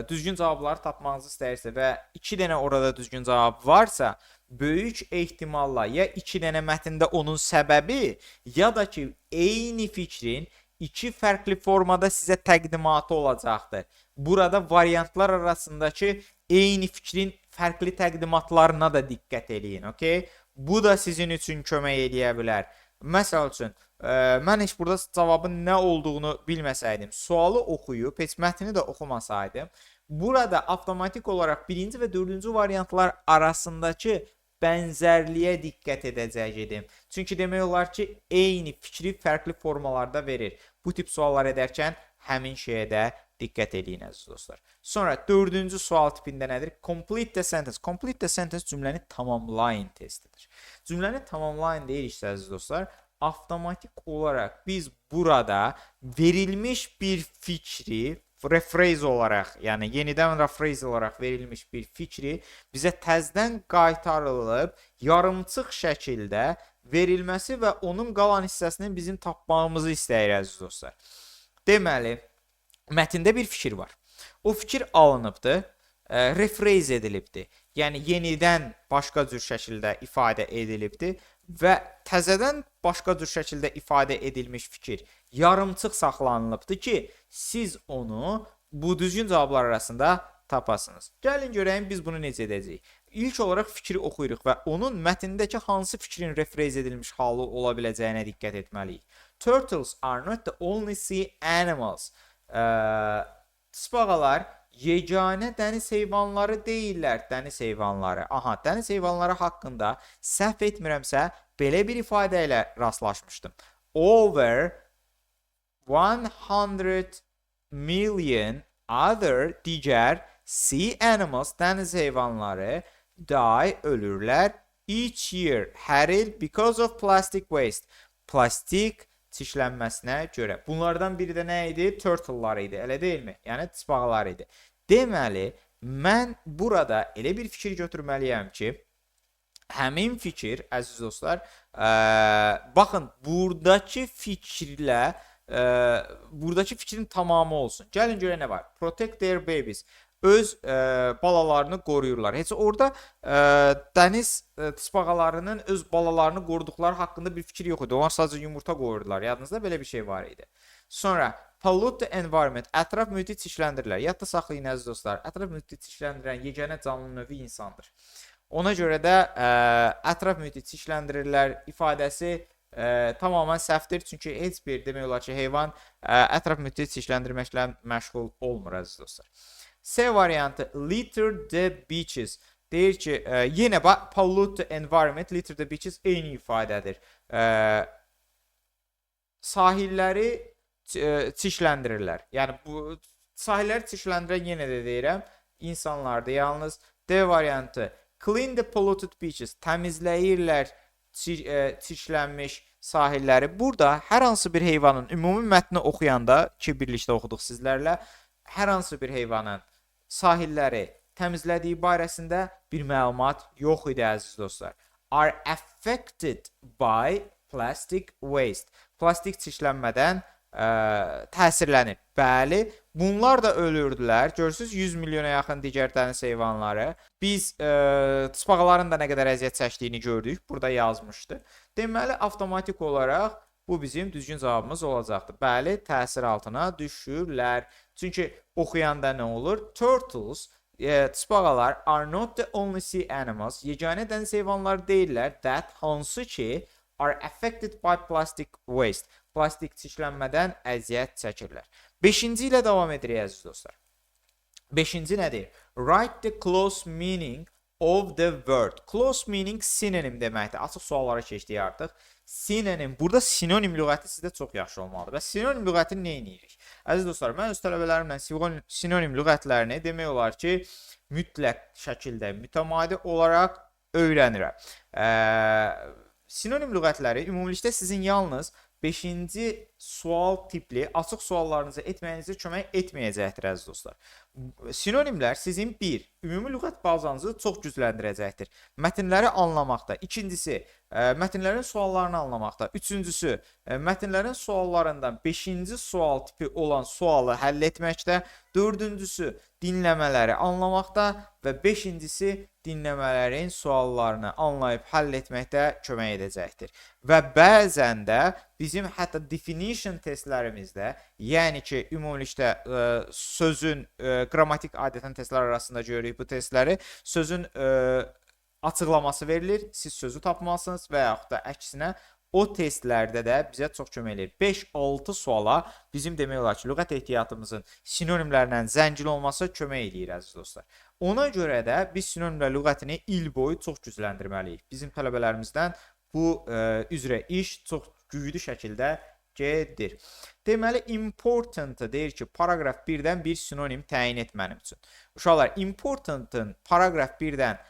düzgün cavabları tapmağınızı istəyirsə və iki dənə orada düzgün cavab varsa, böyük ehtimalla ya iki dənə mətndə onun səbəbi, ya da ki, eyni fikrin iki fərqli formada sizə təqdimatı olacaqdır. Burada variantlar arasındakı eyni fikrin fərqli təqdimatlarına da diqqət eləyin, okey? Bu da sizin üçün kömək eləyə bilər. Məsəl üçün, mən heç burada cavabın nə olduğunu bilməsəydim, sualı oxuyub, heç mətni də oxumasaydım, burada avtomatik olaraq birinci və dördüncü variantlar arasındakı bənzərliyə diqqət edəcək idim. Çünki demək olar ki, eyni fikri fərqli formalarda verir. Bu tip suallar edərkən həmin şeyə də diqqət eləyin, əziz dostlar. Sonra dördüncü sual tipində nədir? Complete the sentence. Complete the sentence cümləni tamamlayın testidir. Cümləni tamamlayın deyiriksə, əziz dostlar, avtomatik olaraq biz burada verilmiş bir fikri rephrase olaraq, yəni yenidən rephrase olaraq verilmiş bir fikri bizə təzədən qaytarılıb yarımçıq şəkildə verilməsi və onun qalan hissəsini bizim tapmağımızı istəyir, əziz dostlar. Deməli, mətndə bir fikir var. O fikir alınıbdır, rephrase edilibdir. Yəni yenidən başqa cür şəkildə ifadə edilibdir və təzədən başqa cür şəkildə ifadə edilmiş fikir yarımçıq saxlanılıbdır ki, siz onu bu düzgün cavablar arasında tapasınız. Gəlin görəyim biz bunu necə edəcəyik. İlk olaraq fikri oxuyuruq və onun mətndəki hansı fikrin rephrase edilmiş halı ola biləcəyinə diqqət etməliyik. Turtles are not the only sea animals. Tısbağalar yeganə dəniz heyvanları deyillər. Dəniz heyvanları. Aha, dəniz heyvanları haqqında səhv etmirəmsə belə bir ifadə ilə rastlaşmışdım. Over 100 million other, digər, sea animals, dəniz heyvanları, die, ölürlər, each year, hər il, because of plastic waste. Plastik çirklənməsinə görə. Bunlardan biri də nə idi? Turtle'lar idi, elə deyilmi? Yəni tısbağalar idi. Deməli, mən burada elə bir fikir götürməliyəm ki, həmin fikir, əziz dostlar, baxın, buradakı fikirlə buradakı fikrin tamamı olsun. Gəlin görək nə var. Protect their babies. Öz balalarını qoruyurlar. Heç orada dəniz tısbağalarının öz balalarını qoruduqları haqqında bir fikir yox idi. Onlar sadəcə yumurta qoyurdular. Yadınızda belə bir şey var idi. Sonra pollute the environment. Ətraf mühiti çirkləndirirlər. Yadda saxlayın, əziz dostlar. Ətraf mühiti çirkləndirən yeganə canlı növü insandır. Ona görə də ətraf mühiti çirkləndirirlər ifadəsi tamamən səhvdir. Çünki heç bir, demək olar ki, heyvan ətraf mühiti çirkləndirməklə məşğul olmur, əziz dostlar. C variantı, litter the beaches. Deyir ki, yenə bax, pollute the environment, litter the beaches eyni ifadədir. Sahilləri çirkləndirirlər. Yəni bu sahilləri çirkləndirən, yenə də deyirəm, insanlardır yalnız. D variantı, clean the polluted beaches, təmizləyirlər çirklənmiş sahilləri. Burada hər hansı bir heyvanın ümumi mətni oxuyanda ki, birlikdə oxuduq sizlərlə, hər hansı bir heyvanın sahilləri təmizlədiyi barəsində bir məlumat yox idi, əziz dostlar. Are affected by plastic waste. Plastik çirklənmədən təsirlənir. Bəli, bunlar da ölürdülər. Görürsüz, 100 milyona yaxın digər dəniz heyvanları. Biz tısbağaların da nə qədər əziyyət çəkdiyini gördük. Burada yazmışdı. Deməli, avtomatik olaraq bu bizim düzgün cavabımız olacaqdır. Bəli, təsir altına düşürlər. Çünki oxuyanda nə olur? Turtles, tısbağalar, are not the only sea animals. Yeganə dəniz heyvanları deyillər. That, hansı ki, are affected by plastic waste. Plastik çirklənmədən əziyyət çəkirlər. Beşinci ilə davam edirik, əziz dostlar. Beşinci nədir? Write the close meaning of the word. Close meaning synonym deməkdir. Açıq suallara keçdik artıq. Synonym. Burada sinonim lüğəti sizdə çox yaxşı olmalıdır. Və sinonim lüğətini nə edirik? Əziz dostlar, mən öz tələbələrimlə sinonim lüğətlərini demək olar ki, mütləq şəkildə, mütəmadi olaraq öyrənirəm. Sinonim lüğətləri ümumilikdə sizin yalnız 5-ci sual tipli açıq suallarınızı etməyinizə kömək etməyəcəkdir, əziz dostlar. Sinonimlər sizin bir, ümumi lüğət bazanızı çox gücləndirəcəkdir. Mətnləri anlamaqda. İkincisi, mətnlərin suallarını anlamaqda. Üçüncüsü, mətnlərin suallarından 5-ci sual tipi olan sualı həll etməkdə. Dördüncüsü, dinləmələri anlamaqda və beşincisi, dinləmələrin suallarını anlayıb həll etməkdə kömək edəcəkdir. Və bəzən də bizim hətta definition testlərimizdə, yəni ki, ümumilikdə sözün qrammatik, adətən testlər arasında görürük bu testləri, sözün açıqlaması verilir, siz sözü tapmalısınız və yaxud da əksinə, o testlərdə də bizə çox kömək eləyir. 5-6 suala bizim demək olar ki, lüğət ehtiyatımızın sinonimlərlə zəngin olması kömək eləyir, əziz dostlar. Ona görə də biz sinonimlər lüğətini il boyu çox gücləndirməliyik. Bizim tələbələrimizdən bu üzrə iş çox güclü şəkildə gedir. Deməli, important deyir ki, paraqraf 1-dən bir sinonim təyin et mənim üçün. Uşaqlar, important-ın paraqraf 1-dən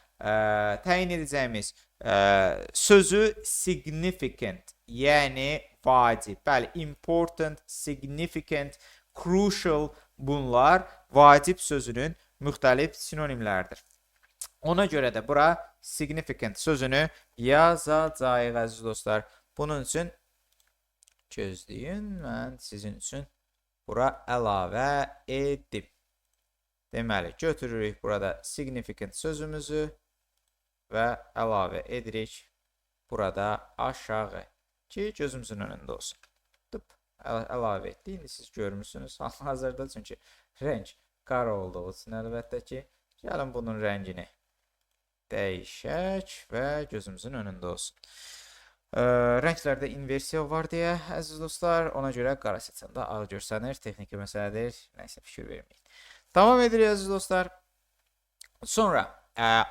təyin edəcəyimiz sözü significant, yəni vacib. Bəli, important, significant, crucial, bunlar vacib sözünün müxtəlif sinonimləridir. Ona görə də bura significant sözünü yazacağıq, əziz dostlar. Bunun üçün gözləyin, mən sizin üçün bura əlavə edim. Deməli, götürürük burada significant sözümüzü və əlavə edirik burada aşağı ki, gözümüzün önündə olsun. Tıp, əlavə etdik. İndi siz görmüsünüz hal-hazırda, çünki rəng Qara olduğu üçün əlbəttə ki. Gəlin bunun rəngini dəyişək və gözümüzün önündə olsun. Rənglərdə inversiya var deyə, əziz dostlar, ona görə qara seçəndə ağ görsənir. Texniki məsələdir. Nəysə, fikir verməyin. Davam edirik, əziz dostlar. Sonra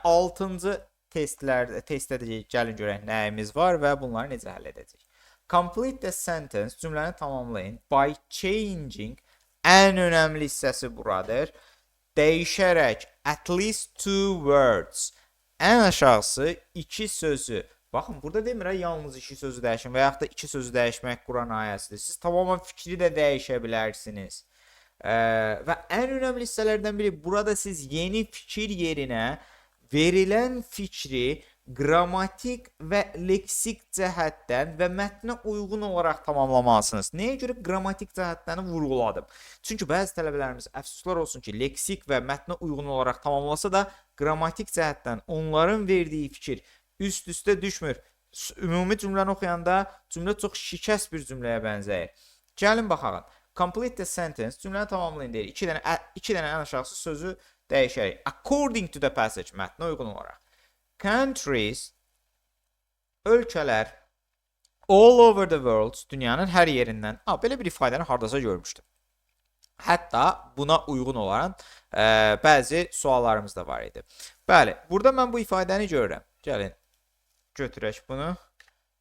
6-cı testdə də gəlin görək nəyimiz var və bunları necə həll edəcəyik. Complete the sentence, cümləni tamamlayın. By changing, ən önəmli hissəsi buradır. Dəyişərək at least two words. Ən aşağısı iki sözü. Baxın, burada demir ha, yalnız iki sözü dəyişin və yaxud da iki sözü dəyişmək Quran ayəsidir. Siz tamamilə fikri də dəyişə bilərsiniz. Və ən önəmli hissələrdən biri, burada siz yeni fikir yerinə verilən fikri qrammatik və leksik cəhətdən və mətnə uyğun olaraq tamamlamalısınız. Nəyə görə qrammatik cəhətdən vurğuladım? Çünki bəzi tələbələrimiz, əfsuslar olsun ki, leksik və mətnə uyğun olaraq tamamlasa da, qrammatik cəhətdən onların verdiyi fikir üst-üstə düşmür. Ümumi cümləni oxuyanda cümlə çox şikəst bir cümləyə bənzəyir. Gəlin baxaq. Complete the sentence, cümləni tamamlayın deyir. İki dənə ən aşağısı sözü dəyişərik. According to the passage, mətnə uyğun olaraq. Countries, ölkələr, all over the world, dünyanın hər yerindən. Ha, belə bir ifadəni hardasa görmüşdüm. Hətta buna uyğun olan bəzi suallarımız da var idi. Bəli, burada mən bu ifadəni görürəm. Gəlin götürək bunu.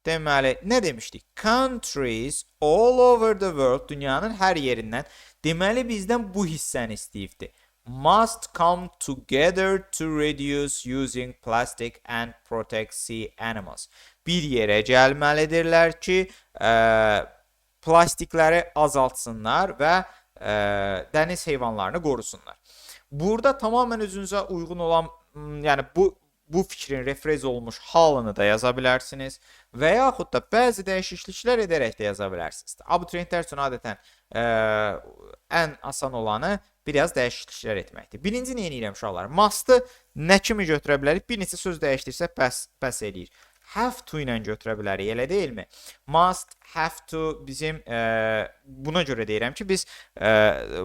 Deməli, nə demişdik? Countries all over the world, dünyanın hər yerindən. Deməli, bizdən bu hissəni istəyibdi. Must come together to reduce using plastic and protect sea animals. Bir yerə gəlməlidirlər ki, plastikləri azaltsınlar və dəniz heyvanlarını qorusunlar. Burada tamamilə özünüzə uyğun olan, yəni bu fikrin rephrase olunmuş halını da yaza bilərsiniz və yaxud da bəzi dəyişikliklər edərək də yaza bilərsiniz. Abituriyentlər üçün adətən ən asan olanı biraz dəyişikliklər etməkdir. Birinci nə edirəm, uşaqlar? Must-ı nə kimi götürə bilərik? Bir neçə söz dəyişdirsək bəs eləyir. Have to ilə götürə bilərik, elə deyilmi? Must, have to bizim buna görə deyirəm ki, biz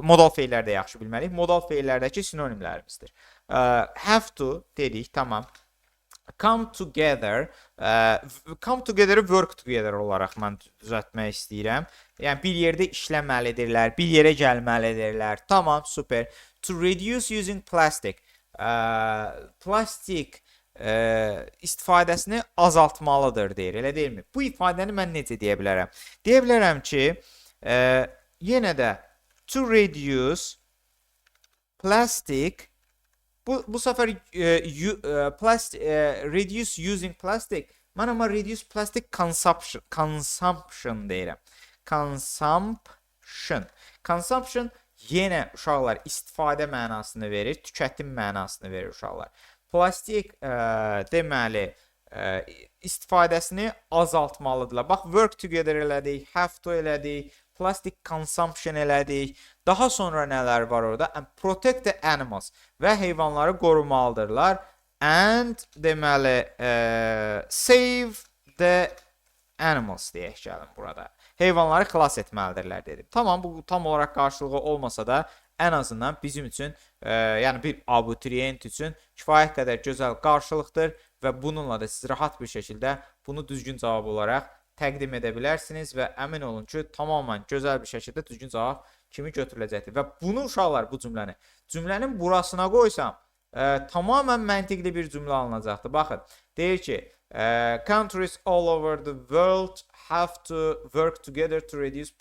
modal feilləri də yaxşı bilməliyik. Modal feillərdəki sinonimlərimizdir. Have to dedik, tamam. Come together, come together-ı work together olaraq mən düzəltmək istəyirəm. Yəni bir yerdə işləməlidirlər, bir yerə gəlməlidirlər. Tamam, super. To reduce using plastic. Plastik istifadəsini azaltmalıdır deyir, elə deyilmi? Bu ifadəni mən necə deyə bilərəm? Deyə bilərəm ki, yenə də to reduce plastic, bu səfər plastic, reduce using plastic. Mən amma reduce plastic consumption deyirəm. Consumption. Consumption yenə, uşaqlar, istifadə mənasını verir, tükətim mənasını verir, uşaqlar. Plastik deməli istifadəsini azaltmalıdırlar. Bax, work together elədik, have to elədik, plastic consumption elədik. Daha sonra nələr var orada? And protect the animals, və heyvanları qorumalıdırlar. And deməli save the animals deyək gəlin burada. Heyvanları xilas etməlidirlər dedim. Tamam, bu tam olaraq qarşılığı olmasa da ən azından bizim üçün, yəni bir abituriyent üçün kifayət qədər gözəl qarşılıqdır və bununla da siz rahat bir şəkildə bunu düzgün cavab olaraq təqdim edə bilərsiniz və əmin olun ki, tamamilə gözəl bir şəkildə düzgün cavab kimi götürüləcəkdir. Və bunu, uşaqlar, bu cümləni cümlənin burasına qoysam, tamamilə məntiqli bir cümlə alınacaqdır. Baxın, deyir ki, countries all over the world have to work together to reduce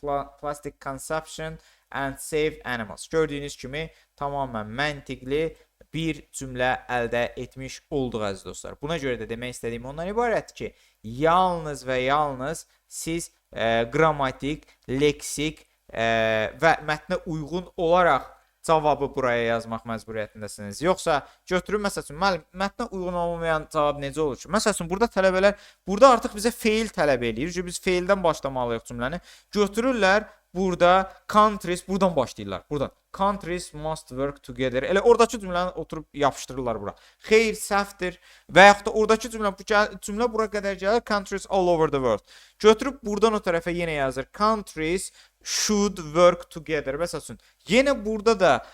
plastic consumption and save animals. Gördüyünüz kimi tamamilə məntiqli bir cümlə əldə etmiş olduq, əziz dostlar. Buna görə də demək istədiyim ondan ibarətdir ki, yalnız və yalnız siz qrammatik, leksik və mətnə uyğun olaraq cavabı buraya yazmaq məcburiyyətindəsiniz. Yoxsa götürün, məsəl üçün, müəllim, mətnə uyğun olmayan cavab necə olur ki? Məsəl üçün, burada tələbələr burada artıq bizə feil tələb eləyir. Çünki biz feildən başlamalıyıq cümləni. Götürürlər, Burada countries buradan başlayırlar. Buradan. Countries must work together. Elə oradakı cümləni oturub yapışdırırlar bura. Xeyr, səhvdir. Və yaxud da oradakı cümlə, bu cümlə bura qədər gəlir. Countries all over the world. Götürüb buradan o tərəfə yenə yazır. Countries should work together. Məsəl üçün, yenə burada da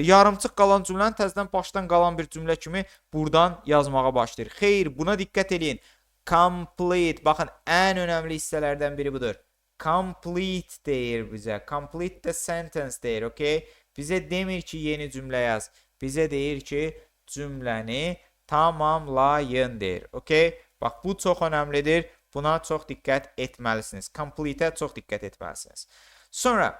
yarımçıq qalan cümləni təzədən başdan qalan bir cümlə kimi buradan yazmağa başlayır. Xeyr, buna diqqət eləyin. Complete. Baxın, ən önəmli hissələrdən biri budur. Complete deyir bizə. Complete the sentence deyir, okay? Bizə demir ki, yeni cümlə yaz. Bizə deyir ki, cümləni tamamlayın deyir. Okay? Bax, bu çox önəmlidir. Buna çox diqqət etməlisiniz. Complete-ə çox diqqət etməlisiniz. Sonra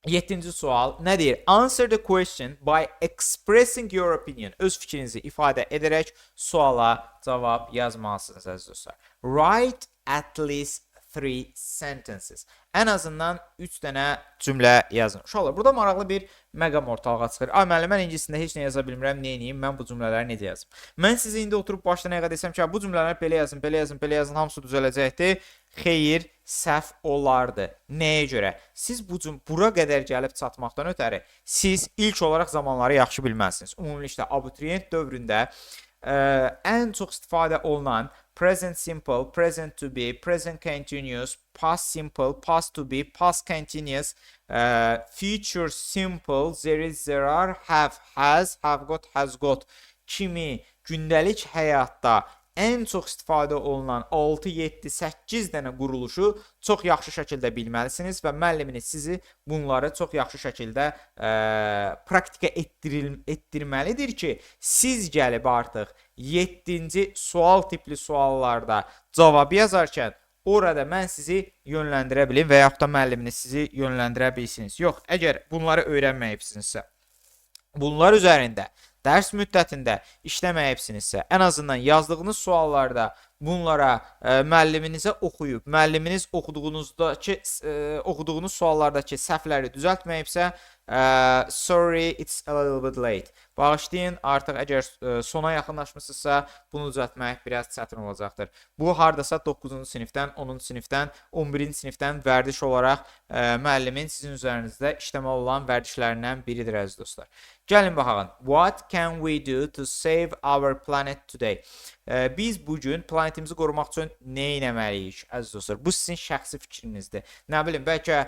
7-ci sual nə deyir? Answer the question by expressing your opinion. Öz fikrinizi ifadə edərək suala cavab yazmalısınız, əziz dostlar. Write at least three sentences. Ən azından 3 dənə cümlə yazın. Uşaqlar, burada maraqlı bir məqam ortalığa çıxır. Ay müəllim, mən ingiliscə heç nə yaza bilmirəm, nə edeyim? Mən bu cümlələri necə yazım? Mən sizə indi oturub başdan ayağa desəm ki, bu cümlələri belə yazın, belə yazın, belə yazın, hamısı düzələcəkdir. Xeyr, səhv olardı. Nəyə görə? Siz bu cüm bura qədər gəlib çatmaqdan ötəri siz ilk olaraq zamanları yaxşı bilməlisiniz. Ümumilikdə abituriyent dövründə ən çox istifadə olunan present simple, present to be, present continuous, past simple, past to be, past continuous, future simple, there is, there are, have, has, have got, has got kimi gündəlik həyatda ən çox istifadə olunan 6, 7, 8 dənə quruluşu çox yaxşı şəkildə bilməlisiniz və müəlliminiz sizi bunları çox yaxşı şəkildə praktika etdirməlidir ki, siz gəlib artıq 7-ci sual tipli suallarda cavab yazarkən orada mən sizi yönləndirə bilim və yaxud da müəlliminiz sizi yönləndirə bilsiniz. Yox, əgər bunları öyrənməyibsinizsə, bunlar üzərində dərs müddətində işləməyibsinizsə, ən azından yazdığınız suallarda bunlara müəlliminizə oxuyub, müəlliminiz oxuduğunuz suallardakı səhvləri düzəltməyibsə, sorry, it's a little bit late. Bağışlayın, artıq əgər sona yaxınlaşmısınızsa, bunu düzəltmək biraz çətin olacaqdır. Bu hardasa 9-cu sinifdən, 10-cu sinifdən, 11-ci sinifdən vərdiş olaraq müəllimin sizin üzərinizdə işləməli olan vərdişlərindən biridir, əziz dostlar. Gəlin baxaq. What can we do to save our planet today? Biz bu gün planetimizi qorumaq üçün nə etməliyik, əziz dostlar? Bu sizin şəxsi fikrinizdir. Nə bilim, bəlkə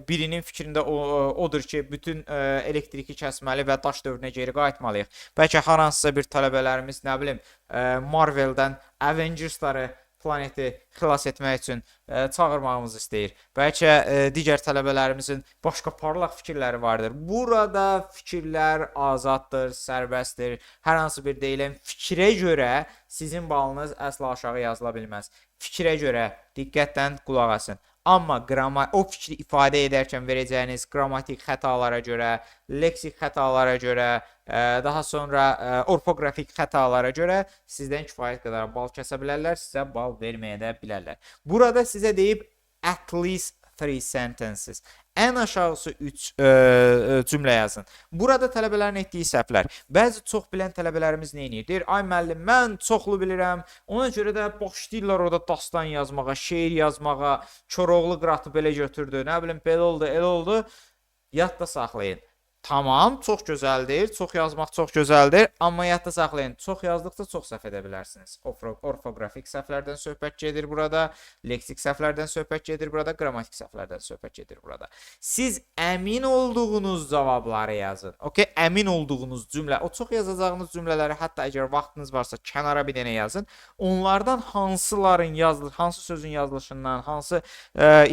birinin fikrində odur ki, bütün elektriki kəsməli və daş dövrünə geri qayıtmalıyıq. Bəlkə hər hansısa bir tələbələrimiz, nə bilim, Marvel-dən Avengers-ları planeti xilas etmək üçün çağırmağımızı istəyir. Bəlkə digər tələbələrimizin başqa parlaq fikirləri vardır. Burada fikirlər azaddır, sərbəstdir. Hər hansı bir deyilən fikrə görə sizin balınız əsla aşağı yazıla bilməz. Fikrə görə diqqətlə qulaq asın. Amma o fikri ifadə edərkən verəcəyiniz qrammatik xətalara görə, leksik xətalara görə, daha sonra orfoqrafik xətalara görə sizdən kifayət qədər bal kəsə bilərlər, sizə bal verməyə də bilərlər. Burada sizə deyib at least three sentences. Ən aşağısı 3 cümlə yazın. Burada tələbələrin etdiyi səhvlər. Bəzi çox bilən tələbələrimiz nə edir? Deyir, ay müəllim, mən çoxlu bilirəm. Ona görə də başlayırlar orada dastan yazmağa, şeir yazmağa. Koroğlu qıratı belə götürdü, nə bilim belə oldu, elə oldu. Yadda saxlayın. Tamam, çox gözəldir. Çox yazmaq çox gözəldir, amma yadda saxlayın. Çox yazdıqca çox səhv edə bilərsiniz. Orfoqrafik səhvlərdən söhbət gedir burada, leksik səhvlərdən söhbət gedir burada, qrammatik səhvlərdən söhbət gedir burada. Siz əmin olduğunuz cavabları yazın. Okay? Əmin olduğunuz cümlə, o çox yazacağınız cümlələri hətta əgər vaxtınız varsa kənara bir dənə yazın. Onlardan hansıların yazılır, hansı sözün yazılışından, hansı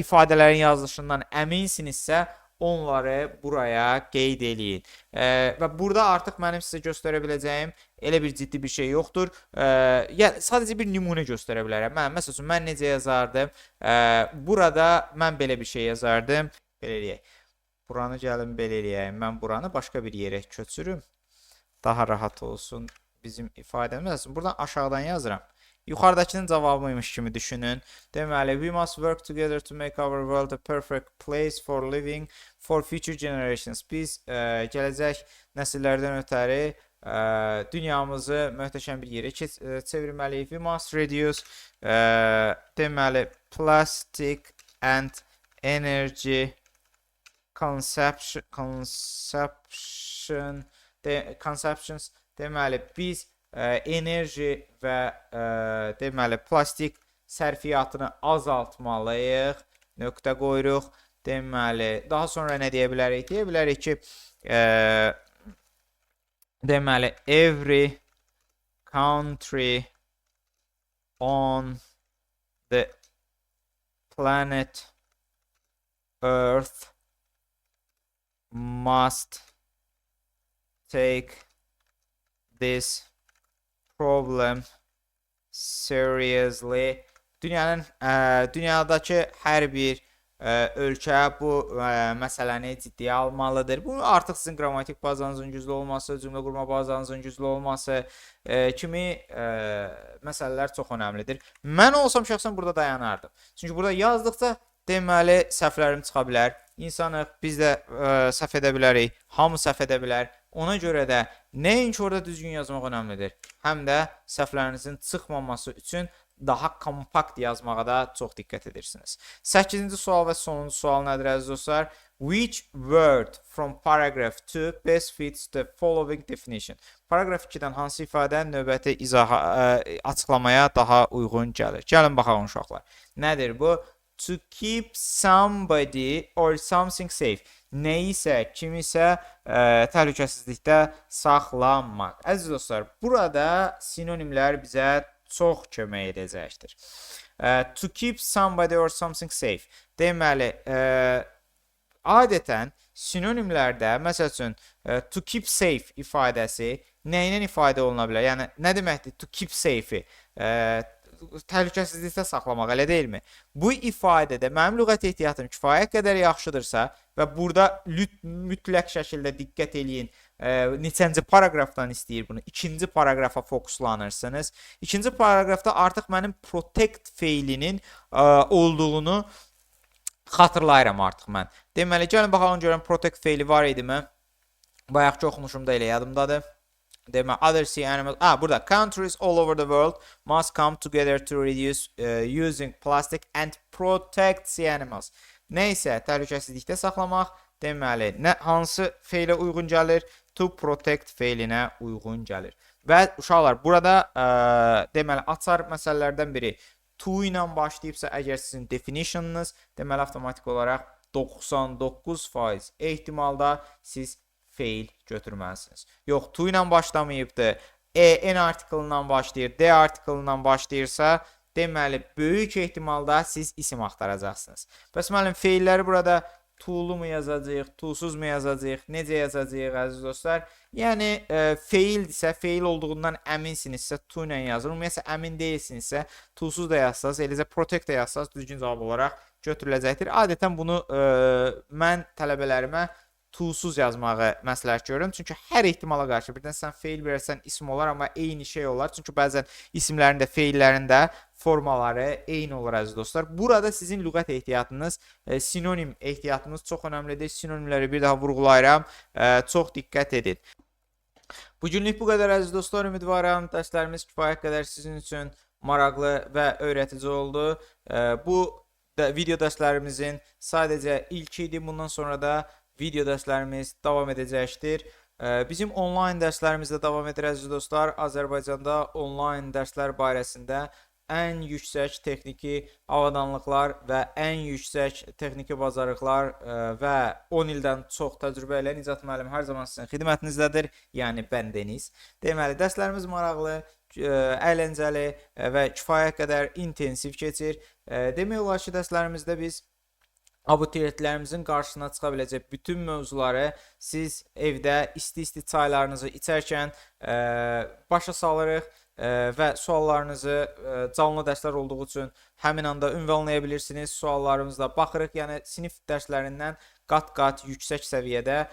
ifadələrin yazılışından əminsinizsə, onları buraya qeyd eləyin. Və burada artıq mənim sizə göstərə biləcəyim elə bir ciddi bir şey yoxdur. Yəni sadəcə bir nümunə göstərə bilərəm. Mən məsəl üçün mən necə yazardım? Burada mən belə bir şey yazardım. Belə eləyək. Buranı gəlin belə eləyək. Mən buranı başqa bir yerə köçürüm. Daha rahat olsun bizim ifadəmiz. Buradan aşağıdan yazıram. Yuxarıdakının cavabıymış kimi düşünün. Deməli, we must work together to make our world a perfect place for living for future generations. Biz gələcək nəsillərdən ötəri dünyamızı möhtəşəm bir yerə çevirməliyik. We must reduce deməli plastic and energy consumption consumptions. Deməli, biz enerji və deməli, plastik sərfiyyatını azaltmalıyıq. Nöqtə qoyuruq. Deməli, daha sonra nə deyə bilərik? Deyə bilərik ki, deməli, every country on the planet Earth must take this problem seriously. Dünyadakı hər bir ölkə bu məsələni ciddiyə almalıdır. Bu artıq sizin qrammatik bazanızın güclü olması, cümlə qurma bazanızın güclü olması kimi məsələlər çox önəmlidir. Mən olsam şəxsən burada dayanardım. Çünki burada yazdıqca, deməli, səhvlərim çıxa bilər. İnsanıq, biz də səhv edə bilərik, hamı səhv edə bilər. Ona görə də nəinki orada düzgün yazmaq önəmlidir, həm də səhvlərinizin çıxmaması üçün daha kompakt yazmağa da çox diqqət edirsiniz. 8-ci sual və sonuncu sual nədir, əziz dostlar? Which word from paragraph 2 best fits the following definition? Paraqraf 2-dən hansı ifadə növbəti izaha, açıqlamaya daha uyğun gəlir? Gəlin baxaq, uşaqlar. Nədir bu? To keep somebody or something safe. Nəyisə, kimisə təhlükəsizlikdə saxlamaq. Əziz dostlar, burada sinonimlər bizə çox kömək edəcəkdir. To keep somebody or something safe. Deməli, adətən sinonimlərdə, məsəl üçün, to keep safe ifadəsi nə ilə ifadə oluna bilər? Yəni nə deməkdir to keep safe-i? Təhlükəsizlikdə saxlamaq, elə deyilmi? Bu ifadədə mənim lüğət ehtiyatım kifayət qədər yaxşıdırsa və burada mütləq şəkildə diqqət eləyin. Neçənci paraqrafdan istəyir bunu? İkinci paraqrafa fokuslanırsınız. İkinci paraqrafda artıq mənim protect feilinin olduğunu xatırlayıram artıq mən. Deməli, gəlin baxalım görəm protect feili var idimi? Bayaqki oxumuşum da elə yadımdadır. Deməli, other sea animals. Ah, burada countries all over the world must come together to reduce using plastic and protect sea animals. Nəysə, təhlükəsizlikdə saxlamaq. Deməli, hansı feilə uyğun gəlir? To protect feilinə uyğun gəlir. Və uşaqlar, burada deməli, açar məsələlərdən biri to ilə başlayıbsa əgər sizin definition'ınız, deməli, avtomatik olaraq 99% ehtimalda siz feil götürməlisiniz. Yox, to ilə başlamayıbdı. E, N artiklından başlayır, D artiklından başlayırsa, deməli, böyük ehtimalda siz isim axtaracaqsınız. Bəs müəllim, feilləri burada to'lu mu yazacağıq, to'suz mu yazacağıq, necə yazacağıq, əziz dostlar? Yəni feildirsə, feil olduğundan əminsinizsə to ilə yazılır. Ümumiyyətlə əmin deyilsinizsə, to'suz da yazsanız, eləcə protect də yazsanız düzgün cavab olaraq götürüləcəkdir. Adətən bunu mən tələbələrimə to'suz yazmağı məsləhət görürəm. Çünki hər ehtimala qarşı birdən sən feil verərsən, isim olar, amma eyni şey olar. Çünki bəzən isimlərin də, feillərin də formaları eyni olur, əziz dostlar. Burada sizin lüğət ehtiyatınız, sinonim ehtiyatınız çox önəmlidir. Sinonimləri bir daha vurğulayıram. Çox diqqət edin. Bu günlük bu qədər, əziz dostlar. Ümidvaram dərslərimiz kifayət qədər sizin üçün maraqlı və öyrətici oldu. Bu da video dərslərimizin sadəcə ilki idi. Bundan sonra da video dərslərimiz davam edəcəkdir. Bizim onlayn dərslərimiz də davam edir, əziz dostlar. Azərbaycanda onlayn dərslər barəsində ən yüksək texniki avadanlıqlar və ən yüksək texniki bacarıqlar və 10 ildən çox təcrübə ilə Nicat müəllim hər zaman sizin xidmətinizdədir. Yəni bəndəniz. Deməli, dərslərimiz maraqlı, əyləncəli və kifayət qədər intensiv keçir. Demək olar ki, dərslərimizdə biz abituriyentlərimizin qarşısına çıxa biləcək bütün mövzuları siz evdə isti-isti çaylarınızı içərkən başa salırıq və suallarınızı canlı dərslər olduğu üçün həmin anda ünvanlaya bilirsiniz. Suallarımızla baxırıq. Yəni sinif dərslərindən qat-qat yüksək səviyyədə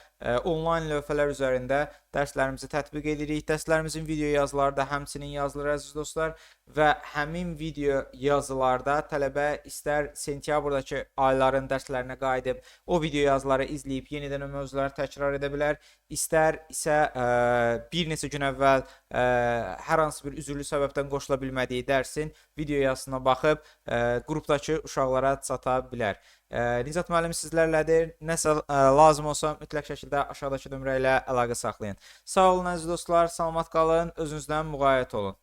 onlayn lövhələr üzərində dərslərimizi tətbiq edirik. Dərslərimizin video yazıları da həmçinin yazılır, əziz dostlar, və həmin video yazılarda tələbə istər sentyabrdakı ayların dərslərinə qayıdıb o video yazıları izləyib yenidən o mövzuları təkrar edə bilər, istər isə bir neçə gün əvvəl hər hansı bir üzürlü səbəbdən qoşula bilmədiyi dərsin video yazısına baxıb qrupdakı uşaqlara çata bilər. Nicat müəllim sizlərlədir. Nəsə lazım olsa mütləq şəkildə aşağıdakı nömrə ilə əlaqə saxlayın. Sağ olun, əziz dostlar, salamat qalın, özünüzdən müğayət olun.